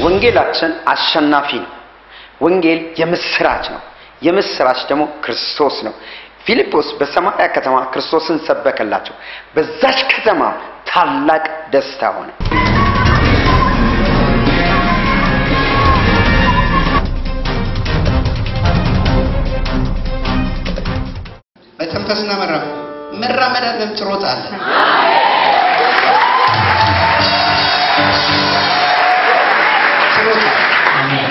ወንጌላችን አሸናፊ ነው። ወንጌል የምስራች ነው። የምስራች ደግሞ ክርስቶስ ነው። ፊልጶስ በሰማርያ ከተማ ክርስቶስን ሰበከላቸው። በዛች ከተማ ታላቅ ደስታ ሆነ። መተንፈስና መራመድ መራመድ አለም ትሮጣለህ። ትሮጣለህ።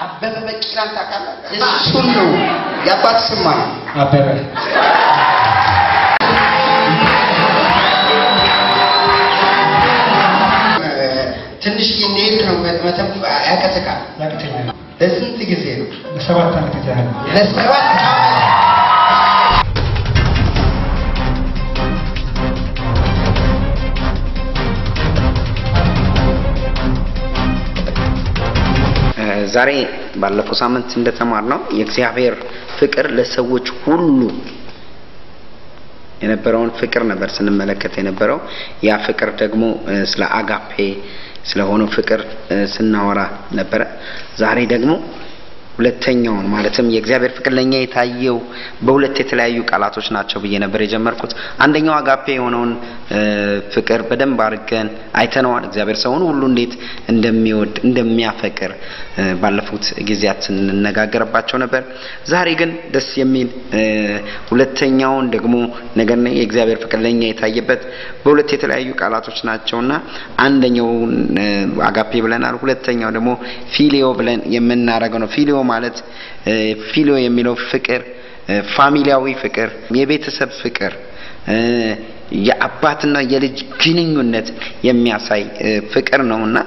አበበ ቢቂላን ታውቃለህ? እሱን ነው የአባት ስም ማለት ነው። አበበ። ትንሽ እንደሄድክ ነው ያቀትቃል። ያቅተኛል። ለስንት ጊዜ ነው? ለ7 ዓመት ያህል። ለ7 ዓመት። ዛሬ ባለፈው ሳምንት እንደተማርነው የእግዚአብሔር ፍቅር ለሰዎች ሁሉ የነበረውን ፍቅር ነበር ስንመለከት የነበረው። ያ ፍቅር ደግሞ ስለ አጋፔ ስለሆነው ፍቅር ስናወራ ነበረ። ዛሬ ደግሞ ሁለተኛውን ማለትም የእግዚአብሔር ፍቅር ለኛ የታየው በሁለት የተለያዩ ቃላቶች ናቸው ብዬ ነበር የጀመርኩት። አንደኛው አጋፔ የሆነውን ፍቅር በደንብ አድርገን አይተነዋል። እግዚአብሔር ሰውን ሁሉ እንዴት እንደሚወድ እንደሚያፈቅር ባለፉት ጊዜያት ስንነጋገርባቸው ነበር። ዛሬ ግን ደስ የሚል ሁለተኛውን ደግሞ ነገር ነው። የእግዚአብሔር ፍቅር ለኛ የታየበት በሁለት የተለያዩ ቃላቶች ናቸውና አንደኛውን አጋፔ ብለናል። ሁለተኛው ደግሞ ፊሊዮ ብለን የምናደርገው ነው። ፊሊዮ ማለት ፊሊዮ የሚለው ፍቅር ፋሚሊያዊ ፍቅር፣ የቤተሰብ ፍቅር፣ የአባትና የልጅ ግንኙነት የሚያሳይ ፍቅር ነውና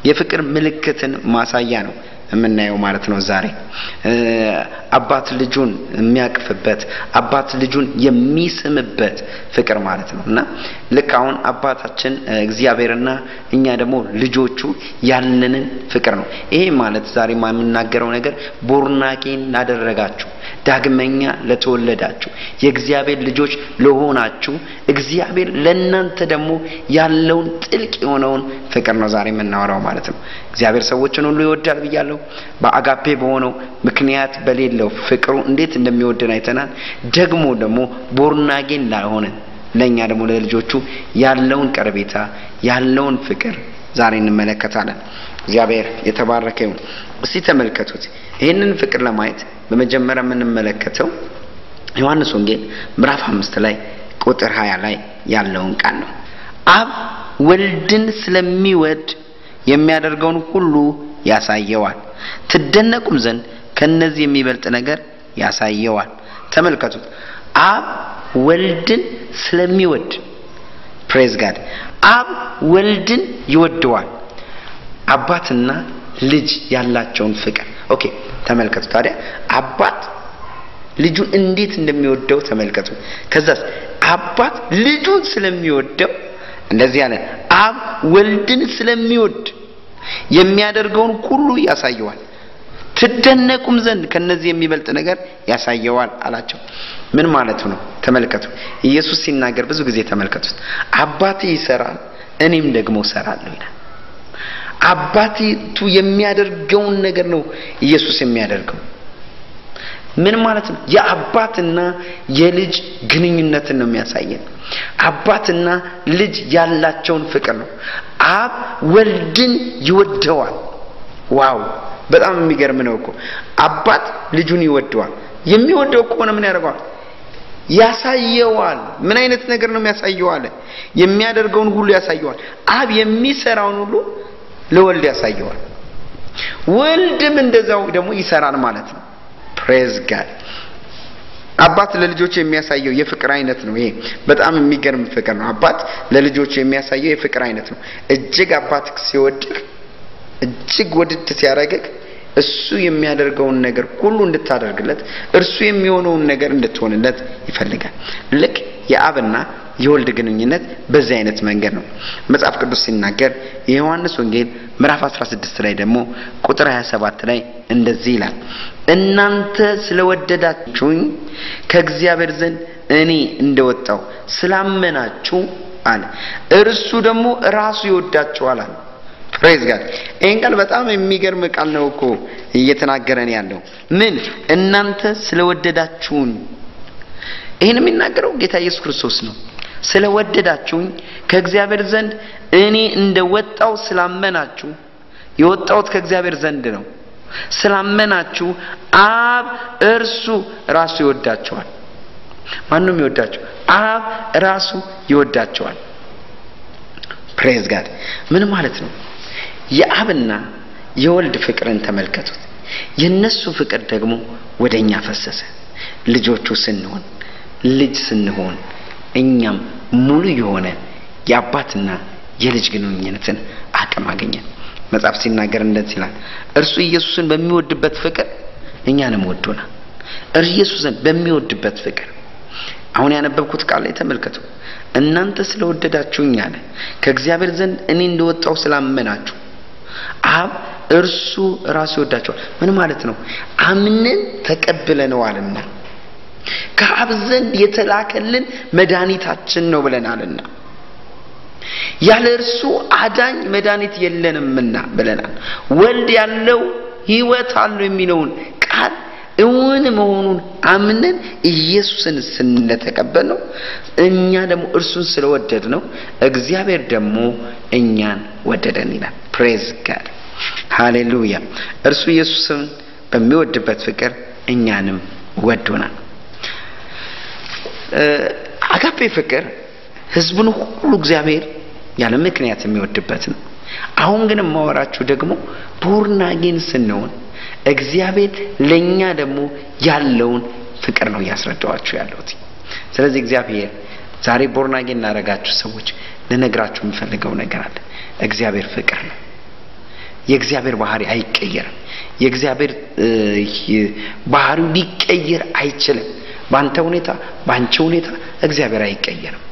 የፍቅር ምልክትን ማሳያ ነው የምናየው ማለት ነው። ዛሬ አባት ልጁን የሚያቅፍበት፣ አባት ልጁን የሚስምበት ፍቅር ማለት ነው። እና ልክ አሁን አባታችን እግዚአብሔርና እኛ ደግሞ ልጆቹ ያለንን ፍቅር ነው። ይሄ ማለት ዛሬ የምናገረው ነገር ቦርናጌን ላደረጋችሁ፣ ዳግመኛ ለተወለዳችሁ፣ የእግዚአብሔር ልጆች ለሆናችሁ እግዚአብሔር ለእናንተ ደግሞ ያለውን ጥልቅ የሆነውን ፍቅር ነው ዛሬ የምናወራው ማለት ነው። እግዚአብሔር ሰዎችን ሁሉ ይወዳል ብያለሁ። በአጋፔ በሆነው ምክንያት በሌለው ፍቅሩ እንዴት እንደሚወደን አይተናል። ደግሞ ቦርናጌን ላልሆነ ለኛ ደግሞ ለልጆቹ ያለውን ቀረቤታ ያለውን ፍቅር ዛሬ እንመለከታለን። እግዚአብሔር የተባረከ ይሁን። እስቲ ተመልከቱት። ይህንን ፍቅር ለማየት በመጀመሪያ የምንመለከተው ዮሐንስ ወንጌል ምዕራፍ 5 ላይ ቁጥር 20 ላይ ያለውን ቃል ነው። አብ ወልድን ስለሚወድ የሚያደርገውን ሁሉ ያሳየዋል፣ ትደነቁም ዘንድ ከነዚህ የሚበልጥ ነገር ያሳየዋል። ተመልከቱት። አብ ወልድን ስለሚወድ፣ praise God፣ አብ ወልድን ይወደዋል። አባትና ልጅ ያላቸውን ፍቅር okay፣ ተመልከቱ። ታዲያ አባት ልጁን እንዴት እንደሚወደው ተመልከቱ። ከዛስ አባት ልጁን ስለሚወደው እንደዚህ አለ፣ አብ ወልድን ስለሚወድ የሚያደርገውን ሁሉ ያሳየዋል፣ ትደነቁም ዘንድ ከነዚህ የሚበልጥ ነገር ያሳየዋል አላቸው። ምን ማለቱ ነው? ተመልከቱ። ኢየሱስ ሲናገር ብዙ ጊዜ ተመልከቱት። አባቴ ይሰራል እኔም ደግሞ እሰራለሁ ይላል። አባቴቱ የሚያደርገውን ነገር ነው ኢየሱስ የሚያደርገው። ምን ማለት ነው? የአባትና የልጅ ግንኙነትን ነው የሚያሳየን። አባትና ልጅ ያላቸውን ፍቅር ነው። አብ ወልድን ይወደዋል። wow፣ በጣም የሚገርም ነው እኮ። አባት ልጁን ይወደዋል። የሚወደው ከሆነ ምን ያደርገዋል? ያሳየዋል። ምን አይነት ነገር ነው የሚያሳየው አለ? የሚያደርገውን ሁሉ ያሳየዋል። አብ የሚሰራውን ሁሉ ለወልድ ያሳየዋል። ወልድም እንደዛው ደግሞ ይሰራል ማለት ነው። Praise God። አባት ለልጆቹ የሚያሳየው የፍቅር አይነት ነው። ይሄ በጣም የሚገርም ፍቅር ነው። አባት ለልጆቹ የሚያሳየው የፍቅር አይነት ነው። እጅግ አባት ሲወድህ፣ እጅግ ወድድ ሲያደርግህ እሱ የሚያደርገውን ነገር ሁሉ እንድታደርግለት፣ እርሱ የሚሆነውን ነገር እንድትሆንለት ይፈልጋል። ልክ የአብና የወልድ ግንኙነት በዚህ አይነት መንገድ ነው። መጽሐፍ ቅዱስ ሲናገር የዮሐንስ ወንጌል ምዕራፍ 16 ላይ ደግሞ ቁጥር 27 ላይ እንደዚህ ይላል፣ እናንተ ስለወደዳችሁኝ ከእግዚአብሔር ዘንድ እኔ እንደወጣሁ ስላመናችሁ አለ፣ እርሱ ደግሞ ራሱ ይወዳችኋል አለ። Praise God። ይህን ቃል በጣም የሚገርም ቃል ነው እኮ እየተናገረን ያለው። ምን? እናንተ ስለወደዳችሁኝ። ይህን የሚናገረው ጌታ ኢየሱስ ክርስቶስ ነው። ስለወደዳችሁኝ፣ ከእግዚአብሔር ዘንድ እኔ እንደወጣው ስላመናችሁ፣ የወጣሁት ከእግዚአብሔር ዘንድ ነው፣ ስላመናችሁ አብ እርሱ ራሱ ይወዳችኋል። ማንም ይወዳችሁ? አብ ራሱ ይወዳቸዋል። Praise God። ምን ማለት ነው? የአብና የወልድ ፍቅርን ተመልከቱት። የነሱ ፍቅር ደግሞ ወደኛ ፈሰሰ። ልጆቹ ስንሆን፣ ልጅ ስንሆን እኛም ሙሉ የሆነ የአባትና የልጅ ግንኙነትን አቅም አገኘን። መጽሐፍ ሲናገር እንደዚህ ይላል፣ እርሱ ኢየሱስን በሚወድበት ፍቅር እኛንም ወዶናል። ኢየሱስን በሚወድበት ፍቅር፣ አሁን ያነበብኩት ቃል ላይ ተመልከቱ። እናንተ ስለወደዳችሁኝ አለ፣ ከእግዚአብሔር ዘንድ እኔ እንደወጣው ስላመናችሁ አብ እርሱ ራሱ ይወዳቸዋል። ምን ማለት ነው? አምነን ተቀብለነዋልና፣ ከአብ ዘንድ የተላከልን መድኃኒታችን ነው ብለናልና፣ ያለ እርሱ አዳኝ መድኃኒት የለንምና ብለናል። ወልድ ያለው ሕይወት አለው የሚለውን ቃል እውን መሆኑን አምነን ኢየሱስን ስለተቀበል ነው፣ እኛ ደግሞ እርሱን ስለወደድ ነው፣ እግዚአብሔር ደግሞ እኛን ወደደን ይላል። Praise God፣ ሃሌሉያ። እርሱ ኢየሱስን በሚወድበት ፍቅር እኛንም ወዶናል። አጋፔ ፍቅር ህዝቡን ሁሉ እግዚአብሔር ያለ ምክንያት የሚወድበት ነው። አሁን ግን የማወራችሁ ደግሞ born again ስንሆን እግዚአብሔር ለኛ ደግሞ ያለውን ፍቅር ነው እያስረዳኋችሁ ያለሁት። ስለዚህ እግዚአብሔር ዛሬ born again እናደርጋችሁ ሰዎች ልነግራችሁ የምፈልገው ነገር አለ። እግዚአብሔር ፍቅር ነው። የእግዚአብሔር ባህሪ አይቀየርም። የእግዚአብሔር ባህሪው ሊቀየር አይችልም። በአንተ ሁኔታ፣ በአንቺ ሁኔታ እግዚአብሔር አይቀየርም።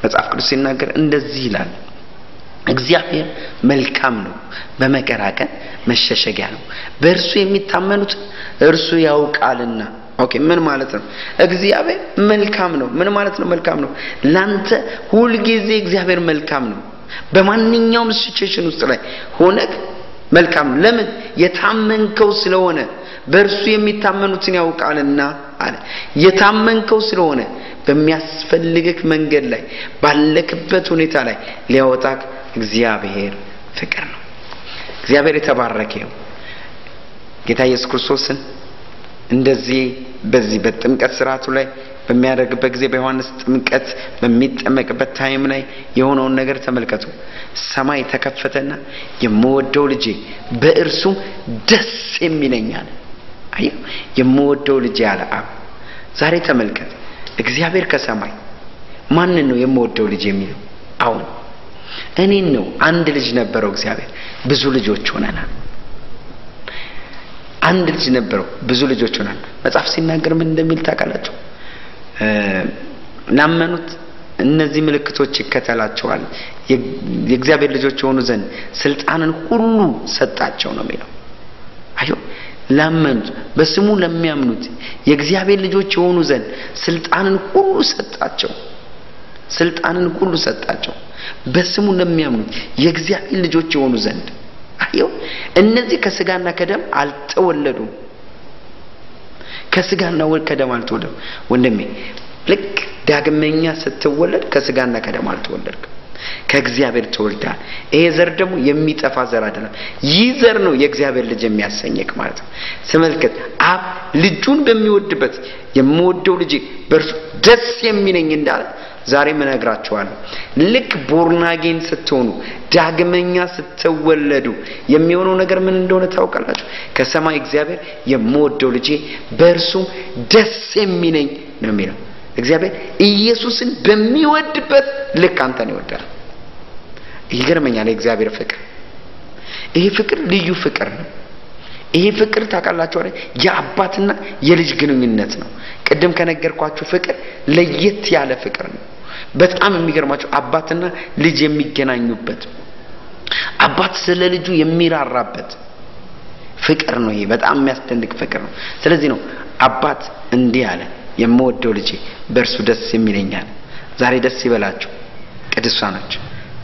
መጽሐፍ ቅዱስ ሲናገር እንደዚህ ይላል፣ እግዚአብሔር መልካም ነው፣ በመከራ ቀን መሸሸጊያ ነው፣ በእርሱ የሚታመኑት እርሱ ያውቃልና። Okay፣ ምን ማለት ነው? እግዚአብሔር መልካም ነው። ምን ማለት ነው? መልካም ነው። ላንተ ሁልጊዜ እግዚአብሔር መልካም ነው። በማንኛውም situation ውስጥ ላይ ሆነህ መልካም ነው። ለምን? የታመንከው ስለሆነ፣ በእርሱ የሚታመኑትን ያውቃልና አለ። የታመንከው ስለሆነ በሚያስፈልግህ መንገድ ላይ፣ ባለክበት ሁኔታ ላይ ሊያወጣክ እግዚአብሔር ፍቅር ነው። እግዚአብሔር የተባረከ ይሁን። ጌታ ኢየሱስ ክርስቶስን እንደዚህ በዚህ በጥምቀት ስርዓቱ ላይ በሚያደርግበት ጊዜ፣ በዮሐንስ ጥምቀት በሚጠመቅበት time ላይ የሆነውን ነገር ተመልከቱ። ሰማይ ተከፈተና የምወደው ልጄ፣ በእርሱም ደስ የሚለኝ አለ። አየህ፣ የምወደው ልጄ አለ አብ። ዛሬ ተመልከት፣ እግዚአብሔር ከሰማይ ማንን ነው የምወደው ልጅ የሚለው? አሁን እኔን ነው። አንድ ልጅ ነበረው እግዚአብሔር፣ ብዙ ልጆች ሆነናል። አንድ ልጅ ነበረው፣ ብዙ ልጆች ሆነናል። መጽሐፍ ሲናገር ምን እንደሚል ታውቃላችሁ? ላመኑት እነዚህ ምልክቶች ይከተላቸዋል፣ የእግዚአብሔር ልጆች የሆኑ ዘንድ ስልጣንን ሁሉ ሰጣቸው ነው የሚለው። አዮ፣ ላመኑት፣ በስሙ ለሚያምኑት የእግዚአብሔር ልጆች የሆኑ ዘንድ ስልጣንን ሁሉ ሰጣቸው። ስልጣንን ሁሉ ሰጣቸው በስሙ ለሚያምኑት የእግዚአብሔር ልጆች የሆኑ ዘንድ። አየው፣ እነዚህ ከስጋና ከደም አልተወለዱም። ከስጋና ከደም አልተወለዱም። ወንድሜ፣ ልክ ዳግመኛ ስትወለድ ከስጋና ከደም አልተወለድክም። ከእግዚአብሔር ተወልደሃል። ይሄ ዘር ደግሞ የሚጠፋ ዘር አይደለም። ይህ ዘር ነው የእግዚአብሔር ልጅ የሚያሰኘክ ማለት ነው። ተመልከት፣ አብ ልጁን በሚወድበት፣ የምወደው ልጄ፣ በእርሱ ደስ የሚለኝ እንዳለ ዛሬም እነግራችኋለሁ። ልክ born again ስትሆኑ፣ ዳግመኛ ስትወለዱ የሚሆነው ነገር ምን እንደሆነ ታውቃላችሁ? ከሰማይ እግዚአብሔር የምወደው ልጄ፣ በእርሱም ደስ የሚለኝ ነው የሚለው። እግዚአብሔር ኢየሱስን በሚወድበት ልክ አንተን ይወዳል። ይገርመኛል የእግዚአብሔር ፍቅር። ይሄ ፍቅር ልዩ ፍቅር ነው። ይሄ ፍቅር ታውቃላችሁ አይደል? የአባትና የልጅ ግንኙነት ነው። ቅድም ከነገርኳችሁ ፍቅር ለየት ያለ ፍቅር ነው። በጣም የሚገርማችሁ አባትና ልጅ የሚገናኙበት፣ አባት ስለ ልጁ የሚራራበት ፍቅር ነው። ይሄ በጣም የሚያስደንቅ ፍቅር ነው። ስለዚህ ነው አባት እንዲህ አለ፣ የምወደው ልጄ፣ በእርሱ ደስ የሚለኝ አለ። ዛሬ ደስ ይበላችሁ። ቅዱሳኖች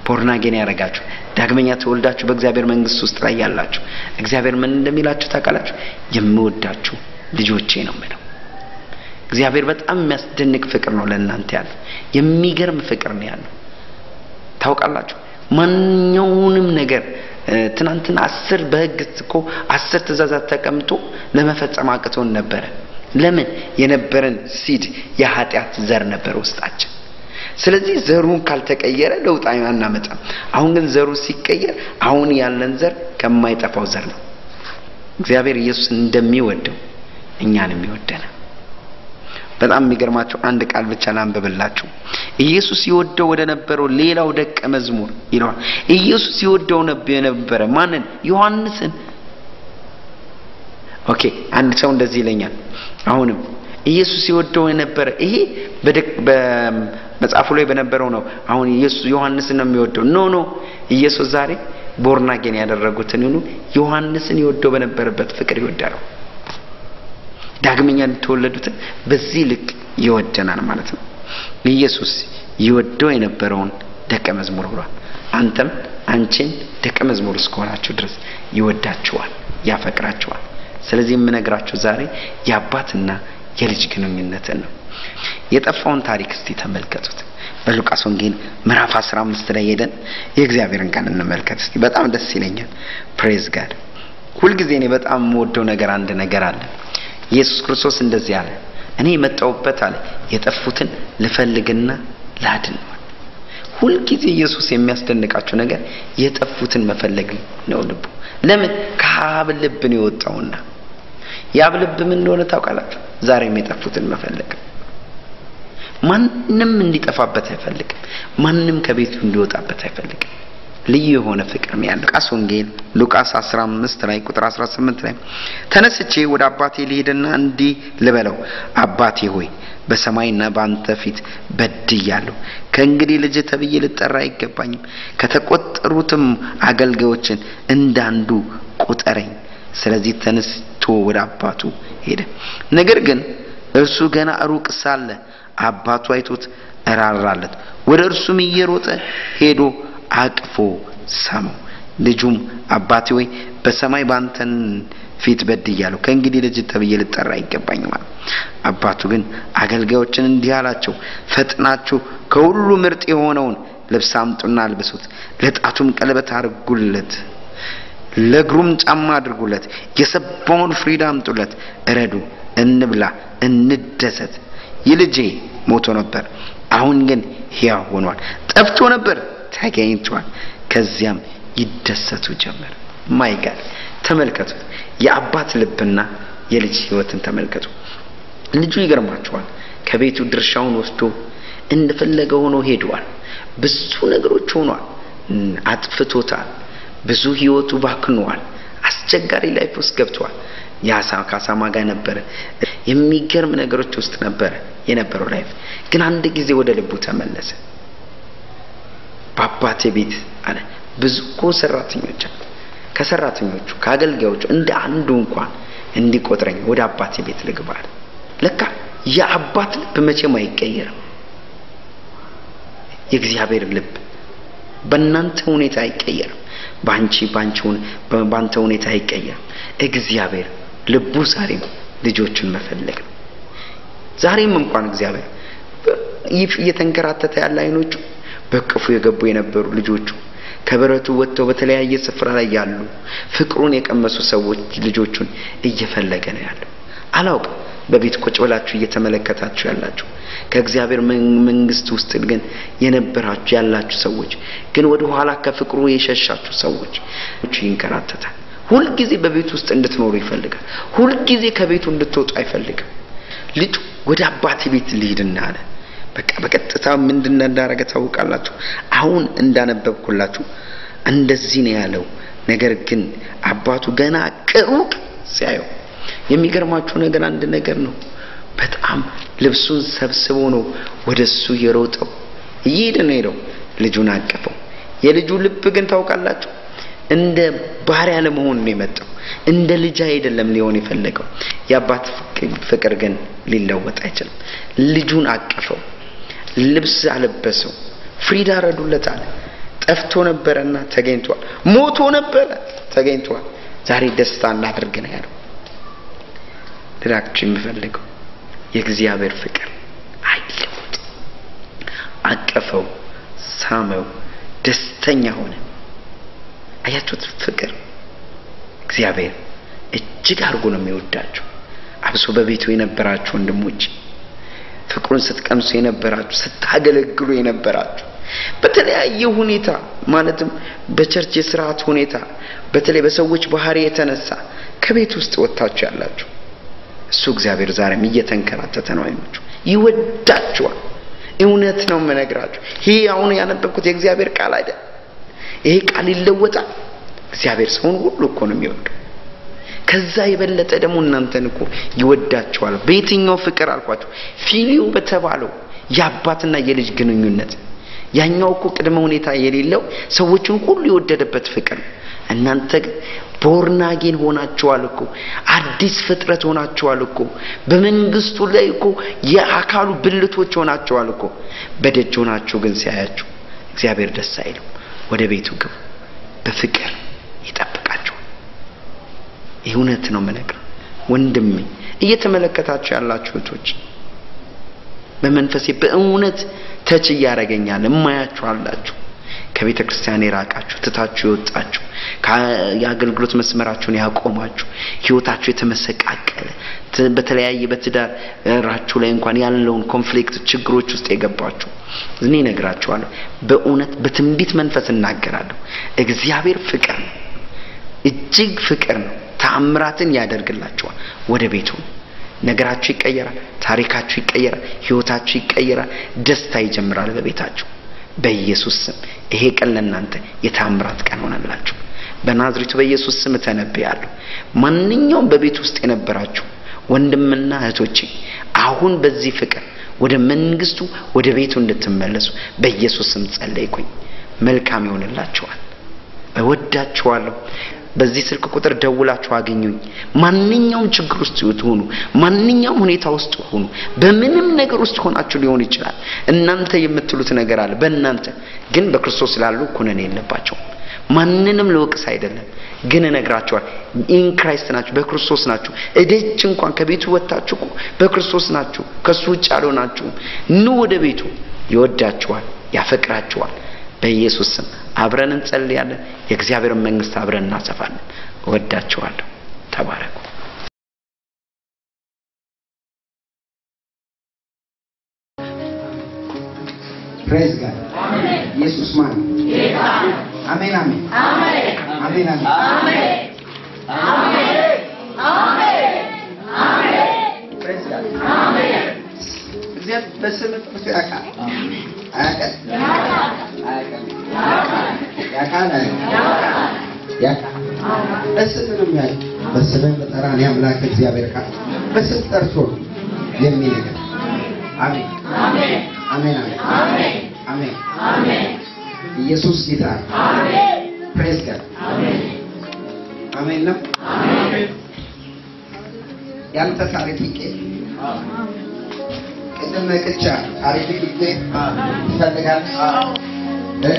born again ያደረጋችሁ፣ ዳግመኛ ተወልዳችሁ በእግዚአብሔር መንግስት ውስጥ ላይ ያላችሁ፣ እግዚአብሔር ምን እንደሚላችሁ ታውቃላችሁ? የምወዳችሁ ልጆቼ ነው የሚለው። እግዚአብሔር በጣም የሚያስደንቅ ፍቅር ነው ለእናንተ ያለው። የሚገርም ፍቅር ነው ያለው። ታውቃላችሁ፣ ማንኛውንም ነገር ትናንትና 10 በህግ እኮ 10 ትእዛዛት ተቀምጦ ለመፈጸም አቅቶን ነበረ። ለምን? የነበረን seed የኃጢአት ዘር ነበር ውስጣችን። ስለዚህ ዘሩን ካልተቀየረ ለውጥ አናመጣም። አሁን ግን ዘሩ ሲቀየር አሁን ያለን ዘር ከማይጠፋው ዘር ነው። እግዚአብሔር ኢየሱስ እንደሚወደው እኛንም ይወደናል። በጣም የሚገርማችሁ አንድ ቃል ብቻ ላንብብላችሁ። ኢየሱስ ይወደው ወደ ነበረው ሌላው ደቀ መዝሙር ይለዋል። ኢየሱስ ይወደው የነበረ ማንን? ዮሐንስን። Okay፣ አንድ ሰው እንደዚህ ይለኛል። አሁንም ኢየሱስ ይወደው የነበረ ይሄ በመጽሐፉ ላይ በነበረው ነው። አሁን ኢየሱስ ዮሐንስን ነው የሚወደው። No, no፣ ኢየሱስ ዛሬ born again ያደረጉትን ሁሉ ዮሐንስን ይወደው በነበረበት ፍቅር ይወዳል። ዳግመኛ እንደተወለዱትን በዚህ ልክ ይወደናል ማለት ነው። ኢየሱስ ይወደው የነበረውን ደቀ መዝሙር ብሏል። አንተም አንቺን ደቀ መዝሙር እስከሆናችሁ ድረስ ይወዳችኋል፣ ያፈቅራችኋል። ስለዚህ የምነግራችሁ ዛሬ የአባትና የልጅ ግንኙነትን ነው። የጠፋውን ታሪክ እስቲ ተመልከቱት። በሉቃስ ወንጌል ምዕራፍ 15 ላይ ሄደን የእግዚአብሔርን ቃል እንመልከት እስቲ። በጣም ደስ ይለኛል። Praise God። ሁልጊዜ እኔ በጣም የምወደው ነገር አንድ ነገር አለ። ኢየሱስ ክርስቶስ እንደዚህ አለ፣ እኔ የመጣሁበት አለ የጠፉትን ልፈልግና ላድን ነው። ሁልጊዜ ኢየሱስ የሚያስደንቃችሁ ነገር የጠፉትን መፈለግ ነው ልቡ። ለምን? ከአብ ልብ ነው የወጣውና። የአብ ልብ ምን እንደሆነ ታውቃላችሁ? ዛሬም የጠፉትን መፈለግ። ማንም እንዲጠፋበት አይፈልግም። ማንም ከቤቱ እንዲወጣበት አይፈልግም። ልዩ የሆነ ፍቅር ነው ያለው። ሉቃስ ወንጌል ሉቃስ 15 ላይ ቁጥር 18 ላይ ተነስቼ ወደ አባቴ ልሂድና እንዲህ ልበለው፣ አባቴ ሆይ በሰማይና በአንተ ፊት በድያለሁ። ከእንግዲህ ልጅ ተብዬ ልጠራ አይገባኝም። ከተቆጠሩትም አገልጋዮችን እንዳንዱ ቁጠረኝ። ስለዚህ ተነስቶ ወደ አባቱ ሄደ። ነገር ግን እርሱ ገና ሩቅ ሳለ አባቱ አይቶት እራራለት፣ ወደ እርሱም እየሮጠ ሄዶ አቅፎ ሳመው። ልጁም አባቴ ሆይ በሰማይ ባንተን ፊት በድያለሁ፣ ከእንግዲህ ልጅ ተብዬ ልጠራ አይገባኝም አለ። አባቱ ግን አገልጋዮችን እንዲህ አላቸው፣ ፈጥናችሁ ከሁሉ ምርጥ የሆነውን ልብስ አምጡና አልብሱት፣ ለጣቱም ቀለበት አድርጉለት፣ ለእግሩም ጫማ አድርጉለት፣ የሰባውን ፍሪዳ አምጡለት፣ እረዱ፣ እንብላ፣ እንደሰት። ይህ ልጄ ሞቶ ነበር፣ አሁን ግን ሕያው ሆኗል፣ ጠፍቶ ነበር፣ ተገኝቷል። ከዚያም ይደሰቱ ጀመር። My God፣ ተመልከቱት። የአባት ልብና የልጅ ህይወትን ተመልከቱ። ልጁ ይገርማቸዋል። ከቤቱ ድርሻውን ወስዶ እንደፈለገ ሆኖ ሄዷል። ብዙ ነገሮች ሆኗል። አጥፍቶታል። ብዙ ህይወቱ ባክኗል። አስቸጋሪ life ውስጥ ገብቷል። የአሳ ከአሳማ ጋር ነበረ። የሚገርም ነገሮች ውስጥ ነበረ የነበረው life። ግን አንድ ጊዜ ወደ ልቡ ተመለሰ። በአባቴ ቤት አለ ብዙ እኮ ሰራተኞች አሉ። ከሰራተኞቹ ከአገልጋዮቹ እንደ አንዱ እንኳን እንዲቆጥረኝ ወደ አባቴ ቤት ልግባ አለ። ለካ የአባት ልብ መቼም አይቀየርም። የእግዚአብሔር ልብ በእናንተ ሁኔታ አይቀየርም። በአንቺ ባንቺ በአንተ ሁኔታ አይቀየርም። እግዚአብሔር ልቡ ዛሬም ልጆቹን መፈለግ ነው። ዛሬም እንኳን እግዚአብሔር እየተንከራተተ ያለ አይኖቹ በቅፉ የገቡ የነበሩ ልጆቹ ከበረቱ ወጥተው በተለያየ ስፍራ ላይ ያሉ ፍቅሩን የቀመሱ ሰዎች ልጆቹን እየፈለገ ነው ያለው። አላውቅም፣ በቤት ቁጭ ብላችሁ እየተመለከታችሁ ያላችሁ ከእግዚአብሔር መንግስት ውስጥ ግን የነበራችሁ ያላችሁ ሰዎች ግን ወደ ኋላ ከፍቅሩ የሸሻችሁ ሰዎች ይንከራተታል። ሁልጊዜ በቤት ውስጥ እንድትኖሩ ይፈልጋል። ሁልጊዜ ከቤቱ እንድትወጡ አይፈልግም። ልጁ ወደ አባቴ ቤት ልሂድና አለ። በቃ በቀጥታ ምንድን እንዳደረገ ታውቃላችሁ? አሁን እንዳነበብኩላችሁ እንደዚህ ነው ያለው። ነገር ግን አባቱ ገና ከሩቅ ሲያየው የሚገርማችሁ ነገር አንድ ነገር ነው። በጣም ልብሱን ሰብስቦ ነው ወደሱ የሮጠው። እየሄደ ነው ሄደው ልጁን አቀፈው። የልጁ ልብ ግን ታውቃላችሁ እንደ ባሪያ ለመሆን ነው የመጣው። እንደ ልጅ አይደለም ሊሆን የፈለገው። የአባት ፍቅር ግን ሊለወጥ አይችልም። ልጁን አቀፈው፣ ልብስ አለበሰው፣ ፍሪዳ ረዱለት አለ። ጠፍቶ ነበረና ተገኝቷል፣ ሞቶ ነበረ ተገኝቷል። ዛሬ ደስታ እናድርግ ነው ያለው። ልላችሁ የምፈልገው የእግዚአብሔር ፍቅር አይለወጥም። አቀፈው፣ ሳመው፣ ደስተኛ ሆነ። አያችሁት? ፍቅር እግዚአብሔር እጅግ አድርጎ ነው የሚወዳችሁ። አብሶ በቤቱ የነበራችሁ ወንድሞች፣ ፍቅሩን ስትቀምሱ የነበራችሁ፣ ስታገለግሉ የነበራችሁ በተለያየ ሁኔታ ማለትም በ church የስርዓት ሁኔታ በተለይ በሰዎች ባህሪ የተነሳ ከቤት ውስጥ ወጥታችሁ ያላችሁ እሱ እግዚአብሔር ዛሬም እየተንከራተተ ነው። አይኖቹ ይወዳችኋል። እውነት ነው የምነግራችሁ። ይሄ አሁን ያነበብኩት የእግዚአብሔር ቃል አይደል? ይሄ ቃል ይለወጣል። እግዚአብሔር ሰውን ሁሉ እኮ ነው የሚወደው። ከዛ የበለጠ ደግሞ እናንተን እኮ ይወዳችኋል። በየትኛው ፍቅር አልኳችሁ? ፊሊዮ በተባለው የአባትና የልጅ ግንኙነት ያኛው እኮ ቅድመ ሁኔታ የሌለው ሰዎችን ሁሉ የወደደበት ፍቅር ነው። እናንተ ግን born again ሆናችኋል እኮ፣ አዲስ ፍጥረት ሆናችኋል እኮ፣ በመንግስቱ ላይ እኮ የአካሉ ብልቶች ሆናችኋል እኮ። በደጅ ሆናችሁ ግን ሲያያችሁ እግዚአብሔር ደስ አይለው። ወደ ቤቱ ግቡ፣ በፍቅር ይጠብቃችኋል። ይህ እውነት ነው የምነግረው ወንድሜ። እየተመለከታችሁ ያላችሁ እህቶች በመንፈሴ በእውነት ተች እያደረገኛል እማያችሁ አላችሁ። ከቤተ ክርስቲያን የራቃችሁ፣ ትታችሁ የወጣችሁ፣ የአገልግሎት መስመራችሁን ያቆማችሁ፣ ህይወታችሁ የተመሰቃቀለ፣ በተለያየ በትዳራችሁ ላይ እንኳን ያለውን conflict ችግሮች ውስጥ የገባችሁ እኔ እነግራችኋለሁ፣ በእውነት በትንቢት መንፈስ እናገራለሁ። እግዚአብሔር ፍቅር ነው፣ እጅግ ፍቅር ነው። ተአምራትን ያደርግላችኋል። ወደ ቤቱ ነገራችሁ ይቀየራል፣ ታሪካችሁ ይቀየራል፣ ህይወታችሁ ይቀየራል። ደስታ ይጀምራል በቤታችሁ በኢየሱስ ስም። ይሄ ቀን ለእናንተ የተአምራት ቀን ሆነላችሁ። በናዝሬቱ በኢየሱስ ስም እተነብያለሁ። ማንኛውም በቤት ውስጥ የነበራችሁ ወንድምና እህቶቼ አሁን በዚህ ፍቅር ወደ መንግስቱ ወደ ቤቱ እንድትመለሱ በኢየሱስ ስም ጸለይኩኝ። መልካም ይሆንላችኋል። እወዳችኋለሁ። በዚህ ስልክ ቁጥር ደውላችሁ አገኙኝ። ማንኛውም ችግር ውስጥ ሁኑ፣ ማንኛውም ሁኔታ ውስጥ ሁኑ፣ በምንም ነገር ውስጥ ሆናችሁ ሊሆን ይችላል። እናንተ የምትሉት ነገር አለ። በእናንተ ግን በክርስቶስ ላሉ ኩነኔ የለባቸውም። ማንንም ልወቅስ አይደለም፣ ግን እነግራችኋለሁ፣ in Christ ናችሁ፣ በክርስቶስ ናችሁ። እደጅ እንኳን ከቤቱ ወጥታችሁ እኮ በክርስቶስ ናችሁ፣ ከሱ ውጭ አልሆናችሁም። ኑ ወደ ቤቱ። ይወዳችኋል፣ ያፈቅራችኋል። በኢየሱስ ስም አብረን እንጸልያለን። የእግዚአብሔርን መንግስት አብረን እናሰፋለን። እወዳችኋለሁ። ተባረኩ። Praise God። ኢየሱስ ማን ነው? አሜን አሜን አሜን አሜን። Praise God። እግዚአብሔር በስም ጠርቶ ያውቃል? አያውቅም? አያውቅም። ያውቃል? አያውቅም? ያውቃል። በስም ነው የሚያውቅ። በስምህ ብጠራ እኔ አምላክ እግዚአብሔር ካለ በስም ጠርቶ ነው የሚነግር። አሜን አሜን አሜን አሜን። ኢየሱስ ጌታ ነው። Praise God። አሜን ነው። ያንተ ታሪክ ይቀየር። ቅድም መቅቻ ታሪክ ይቀየር ትፈልጋለህ? እ?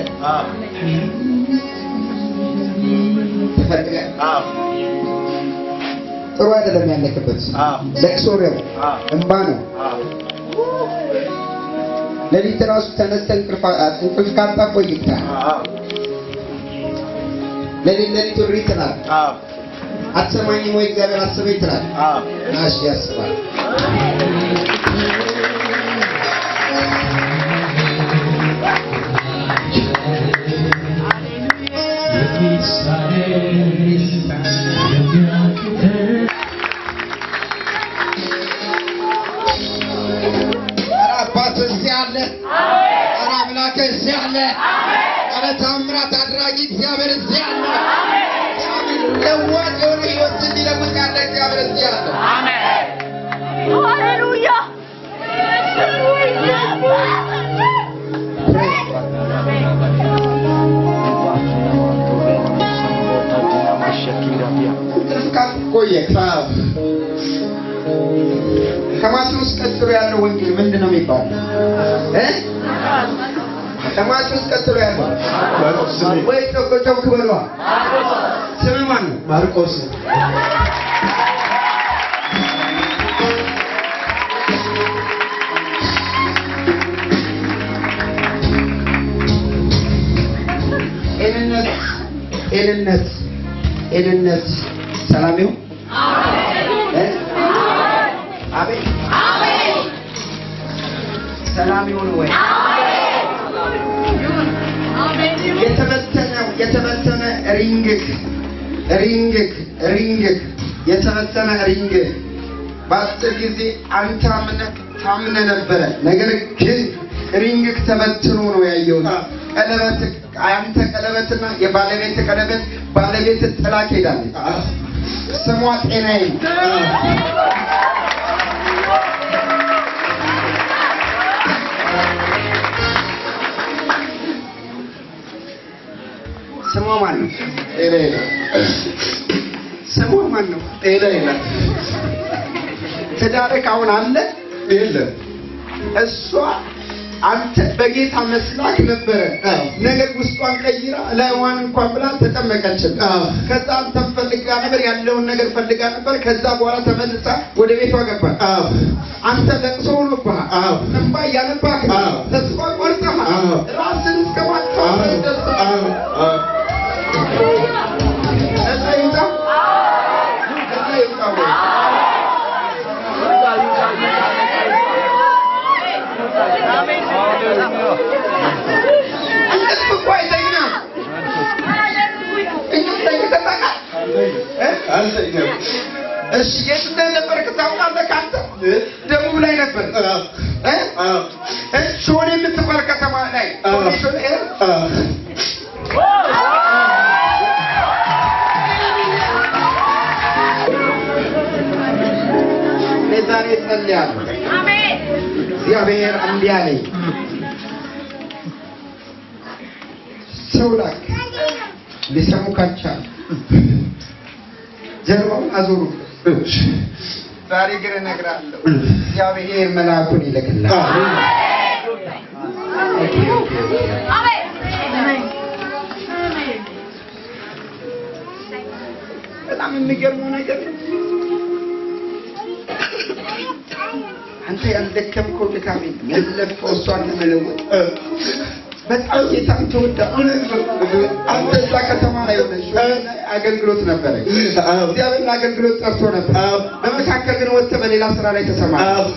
ትፈልጋለህ? ጥሩ አይደለም ያለክበት። ለቅሶ ነው፣ እንባ ነው። ሌሊት ራሱ ተነስተህ እንቅልፍ ካጣ ቆይተሃል። ሌሊት ሌሊት እሪ ትላለህ። አትሰማኝም ወይ እግዚአብሔር አስበኝ ትላለህ። ናሽ ያስባል። ኧረ አባት እዚህ አለ። ኧረ አምላክ እዚህ አለ። ኧረ ታምራት አድራጊ እግዚአብሔር እዚህ አለ። ለዋጭ የሆነ ህይወት እንዲለውጥ ያለ እግዚአብሔር እዚህ አለ። ሃሌሉያ። እንቅልፍ ካቆየህ ከማቴዎስ ቀጥሎ ያለው ወንጌል ምንድን ነው የሚባለው? እ? ከማቴዎስ ቀጥሎ ያለው ወይ ጮክ ጮክ በሏ። ስምህ ማን ነው? ማርቆስ። ጤንነት ጤንነት ጤንነት ሰላም ይሁን። እ? አቤት ሰላም ይሁን ወይ? የተበተነ የተበተነ ring ክ ring ክ ring ክ የተበተነ ring በአጭር ጊዜ አንተ አምነህ ታምነህ ነበረ። ነገር ግን ring ክ ተበትኖ ነው ያየሁት። ቀለበት አንተ ቀለበትና የባለቤት ቀለበት ባለቤት ጥላክ ሄዳለች። ስሟ ጤናዬ ነው። ስሟ ማን ነው? ጤናዬ ነው። ስሟ ማን ነው? ጤናዬ ነው። ትዳርክ አሁን አለ? የለም። እሷ አንተ በጌታ መስላክ ነበረ። ነገር ውስጧን ቀይራ ላይዋን እንኳን ብላ ተጠመቀችም። ከዛ አንተን ፈልጋ ነበር፣ ያለውን ነገር ፈልጋ ነበር። ከዛ በኋላ ተመልሳ ወደ ቤቷ ገባች። አንተ ለቅሶ ሆኖብሃል፣ እንባ እያነባህ ነው። ተስፋ ቆርጠሃል፣ ራስን እስከ ማጥፋት ደርሰሃል። ነፃ ይውጣ፣ ነፃ ይውጣ ወይ? እንቅልፍ እኮ አይተኛም። እንቅልፍ ተኝተህ ታውቃለህ? እ? አልተኛም። እሺ የት እንደነበርክ ታውቃለህ? ከአንተ ደቡብ ላይ ነበር እ? እ? ሾኔ የምትባል ከተማ ላይ ሾኔ ሾኔ እ? እኔ ዛሬ እጸልያለሁ። እግዚአብሔር እንዲህ አለኝ፣ ሰው ላክ ሊሰሙ ካልቻሉ ጀርባውን አዞሩበት። ዛሬ ግን እነግርሃለሁ እግዚአብሔር መልአኩን ይልክልሃል። Okay okay okay። በጣም የሚገርመው ነገር አንተ ያልደከምከው ድካም የለም፣ ያልለፋው እሷን ለመለወጥ በጣም ጌታን ትወዳለህ። አንተ እዛ ከተማ ላይ ሆነህ አገልግሎት ነበረ። እግዚአብሔር ለአገልግሎት ጠርቶ ነበር። በመካከል ግን ወጥተህ በሌላ ስራ ላይ ተሰማራህ።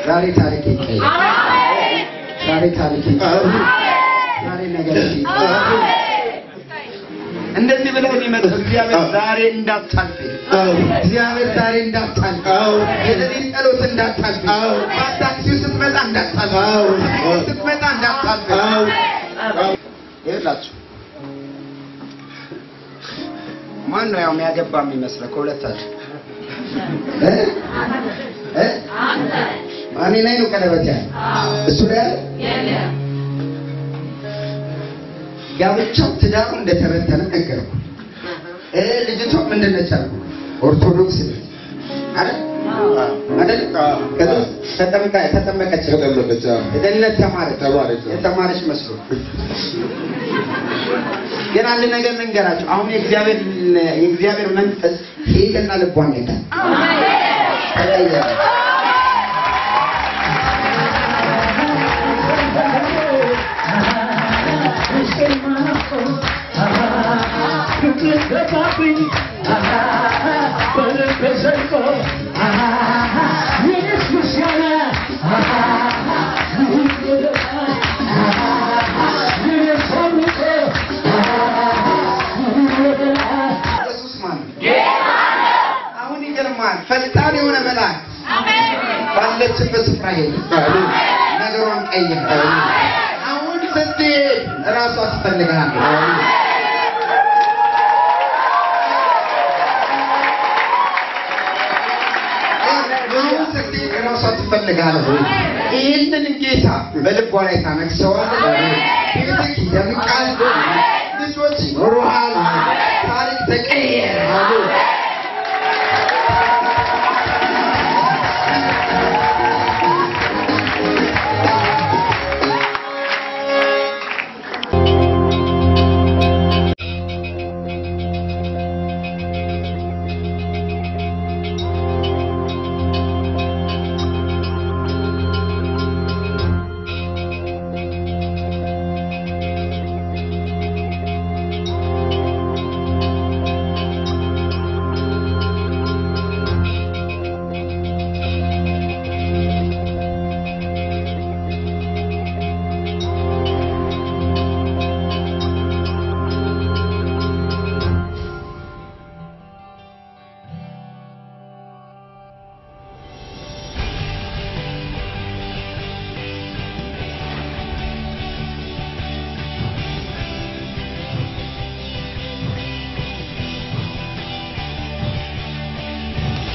ዛሬ ታሪክ ይቀየራል። ዛሬ ታሪክ ይቀየራል። ዛሬ ነገር ይቀየራል። እንደዚህ ብለው የሚመጣው እግዚአብሔር ዛሬ እንዳታልፍ፣ እግዚአብሔር ዛሬ እንዳታልፍ፣ የሌሊት ጸሎት እንዳታልፍ፣ በታክሲው ስትመጣ እንዳታልፍ፣ ስትመጣ እንዳታልፍ። ይኸውላችሁ ማን ነው ያው የሚያገባ የሚመስለው ከሁለታችሁ? እ? እ? እኔ ላይ ነው ቀለበት ያለ እሱ ላይ ያለ ጋብቻው ትዳሩ እንደተበተነ ነገርኩ። ልጅቷ ምንድን ነች አልኩ? ኦርቶዶክስ ነች አይደል? አይደል? ከዛ ተጠምቃ ተጠመቀች፣ ተጠመቀች። የደህንነት ተማረች፣ ተማረች። የተማረች መስሎ ግን አንድ ነገር ልንገራቸው። አሁን የእግዚአብሔር መንፈስ ሄደና ልቧን ነካ፣ ተቀየረ። ኢየሱስ ማለት አሁን ይገርማል። ፈጣን የሆነ መልአክ ባለችበት ስፍራ ሄደ፣ ነገሯን ቀየረ። አሁን ስትሄድ እራሷ ትፈልግሃለች። አሁን ስትሄድ እራሷ ትፈልግሃለች። ይህንን ጌታ በልቧ ላይ ታነግሰዋለህ። ቤትህ ይደምቃል። ልጆች ይኖሩሃል። ታሪክ ተቀየረ።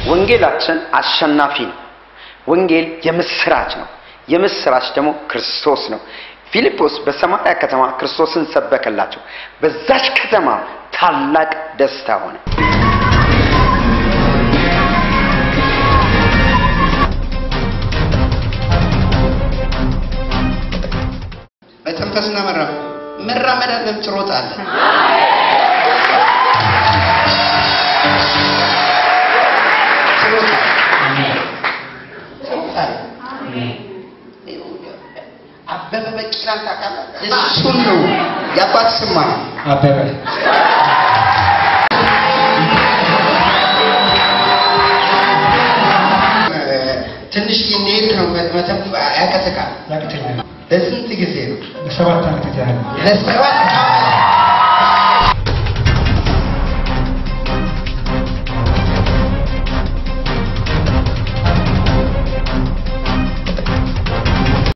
ወንጌላችን አሸናፊ ነው። ወንጌል የምስራች ነው። የምስራች ደግሞ ክርስቶስ ነው። ፊልጶስ በሰማርያ ከተማ ክርስቶስን ሰበከላቸው። በዛች ከተማ ታላቅ ደስታ ሆነ። መተንፈስና መራመድ፣ መራመድ አለም፣ ትሮጣለህ። ትሮጣለህ፣ ትሮጣለህ። አበበ ቢቂላን ታውቃለህ? እሱን ነው። የአባት ስም ማን ነው? አበበ። ትንሽ እንደሄድክ ነው ያቀትቃል። ያቅተኛል። ለስንት ጊዜ ነው? ለ7 ዓመት ያህል። ለ7 ዓመት።